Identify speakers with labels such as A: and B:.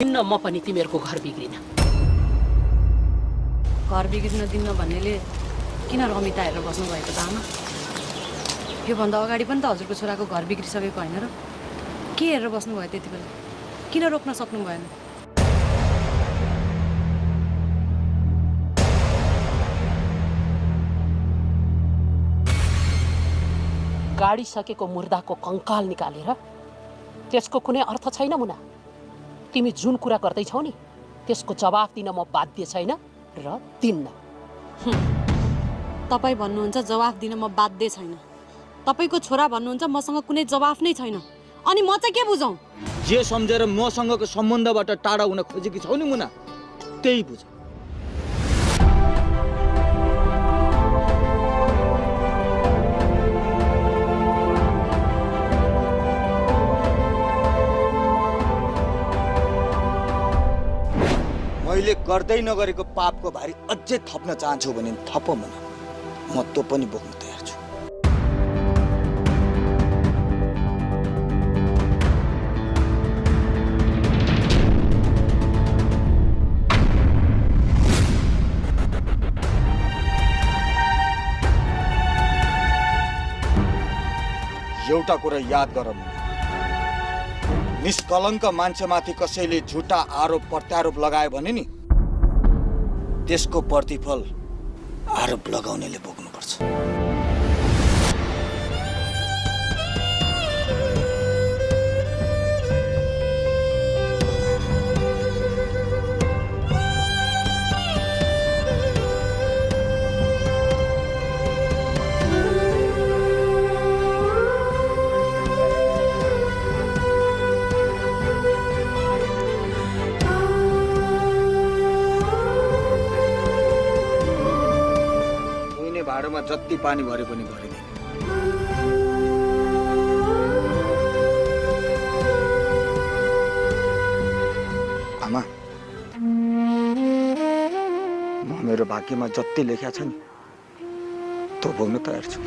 A: दिन्न म पनि तिमीहरूको घर बिग्रिन।
B: घर बिग्रिन दिन्न भन्नेले किन रमिता हेरेर बस्नु भएको त आमा? योभन्दा अगाडि पनि त हजुरको छोराको घर बिग्रिसकेको होइन र? के हेरेर बस्नुभयो त्यति बेला? किन रोक्न सक्नु भएन?
A: गाडिसकेको मुर्दाको कङ्काल निकालेर त्यसको कुनै अर्थ छैन मुना। तिमी जुन कुरा गर्दैछौ नि त्यसको जवाफ दिन म बाध्य छैन र दिन्न।
B: तपाईँ भन्नुहुन्छ जवाफ दिन म बाध्य छैन, तपाईँको छोरा भन्नुहुन्छ मसँग कुनै जवाफ नै छैन, अनि म चाहिँ के बुझौँ?
C: जे सम्झेर मसँगको सम्बन्धबाट टाढा हुन खोजेकी छौ नि मुना, त्यही बुझ। मैले गर्दै नगरेको पापको भारी अझै थप्न चाहन्छु भने थप मुना, म त्यो पनि बोक्न तयार छु। एउटा कुरा याद गर मुना, निष्कलङ्क मान्छेमाथि कसैले झुटा आरोप प्रत्यारोप लगायो भने नि त्यसको प्रतिफल आरोप लगाउनेले भोग्नुपर्छ। भाँडोमा जति पानी भरे पनि भरिँदैन। आमा, म मेरो भाग्यमा जति लेख्या छ नि त्यो भोग्न तयार छु।